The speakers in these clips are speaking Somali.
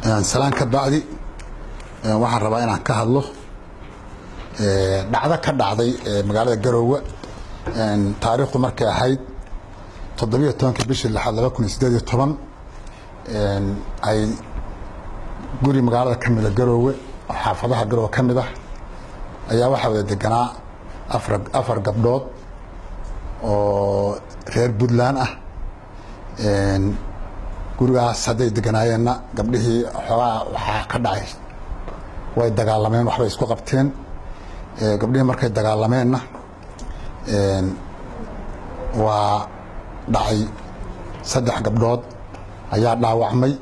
Salaan ka bacdi, waxaan rabaa inaan ka hadlo dhacdo ka dhacday magaalada Garoowe, taariikhdu markay ahayd 17-ka bishii lixaad 2018, ay guri magaalada ka mida Garoowe, xaafadaha Garoowe ka mid ah, ayaa waxaa wada deganaa afar gabdhood oo reer Puntland ah. Gurigaas hadday deganaayeenna, gabdhihii xoogaa waxaa ka dhacay, way dagaalameen, waxbay isku qabteen. Gabdhihii markay dagaalameenna, waa dhacay, saddex gabdhood ayaa dhaawacmay.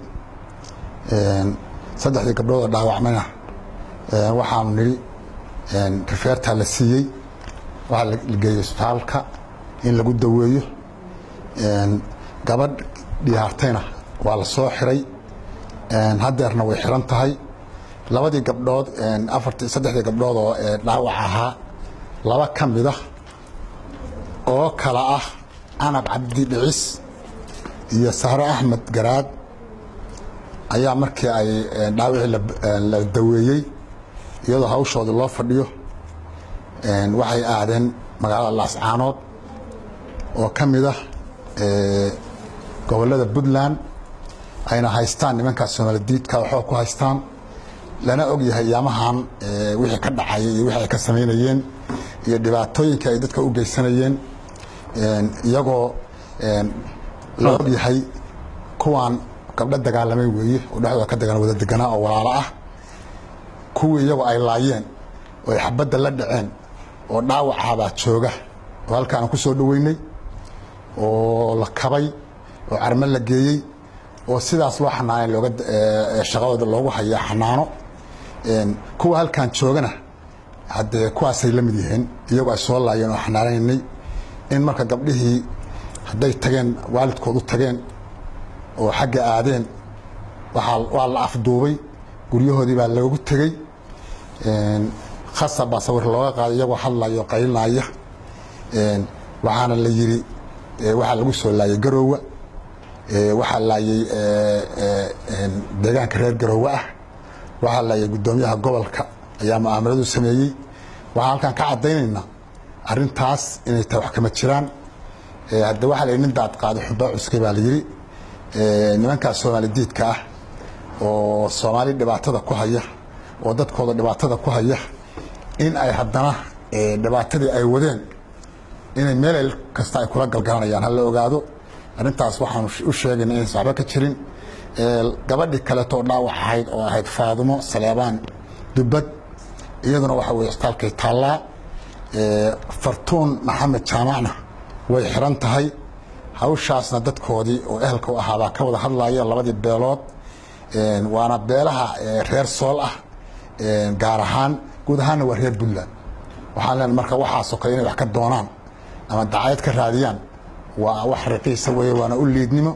Saddexdii gabdhood oo dhaawacmayna waxaanu nidhi refer-taa la siiyey, waxaa la geeyey isbitaalka in lagu daweeyo. Gabadh dhiyaartayna waa la soo xiray, haddeerna way xiran tahay. Labadii gabdhood, afarti, saddexdii gabdhood oo dhaawac ahaa, laba ka mid ah oo kala ah Canab Cabdi Dhicis iyo Sahre Axmed Garaad ayaa markii ay dhaawicii la daweeyey, iyadoo hawshoodii loo fadhiyo, waxay aadeen magaalada Laascaanood oo ka mid ah gobollada Puntland, ayna haystaan nimankaas Soomalidiidka waxoo ku haystaan, lana og yahay yaamahan wixii ka dhacaya iyo wixii ay ka samaynayeen iyo dhibaatooyinka ay dadka u geysanayeen, iyagoo la og yahay kuwaan gabdho dagaalamay weeye oo dhexdooda ka degan, wada deganaa oo walaalo ah. Kuwii iyagu ay laayeen oo ay xabadda la dhaceen oo dhaawacaabaa jooga oo halkaan ku soo dhoweynay oo la kabay oo carmo la geeyey oo sidaas loo xanaanay, looga shaqadooda loogu hayaa xanaano. Kuwa halkaan joogana haddee kuwaasay la mid yihiin, iyagu ay soo laayeen oo xanaanaynay. In marka gabdhihii hadday tageen, waalidkood u tageen oo xagga aadeen, waa la afduubay, guryahoodii baa loogu tegey, khasab baa sawir looga qaaday iyagoo hadlaya oo qaylinaya. Waxaana la yidhi waxaa lagu soo laayay Garoowe, waxaa laayay deegaanka reer Garoowe ah, waxaa laayay guddoomiyaha gobolka ayaa mu'aamaladu sameeyey. Waxaan halkan ka caddaynaynaa arrintaas inay tahay wax kama jiraan. Hadda waxaa la yidhi nin daad qaaday xubbaa cuskay baa la yidhi. Nimankaas Soomaali diidka ah oo Soomaali dhibaatada ku haya oo dadkooda dhibaatada ku haya, in ay haddana dhibaatadii ay wadeen inay meel kasta ay kula galgalanayaan, hala ogaado arrintaas. Waxaanu u sheegayna inaysan waxba ka jirin. Gabadhii kaleeto oo dhaawac ahayd oo ahayd Faadumo Saleebaan Dubbad, iyaduna waxa weye isbitaalkay taallaa. Fartuun Maxamed Jaamacna way xiran tahay. Hawshaasna dadkoodii oo ehelka u ahaabaa ka wada hadlaya, labadii beelood, waana beelaha reer Sool ah gaar ahaan, guud ahaanna waa reer Puntland. Waxaan leenahay marka waxaasoo kale inay wax ka doonaan ama dacayad ka raadiyaan waa wax raqiisa weeye, waana u liidnimo.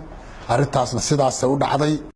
Arrintaasna sidaasay u dhacday.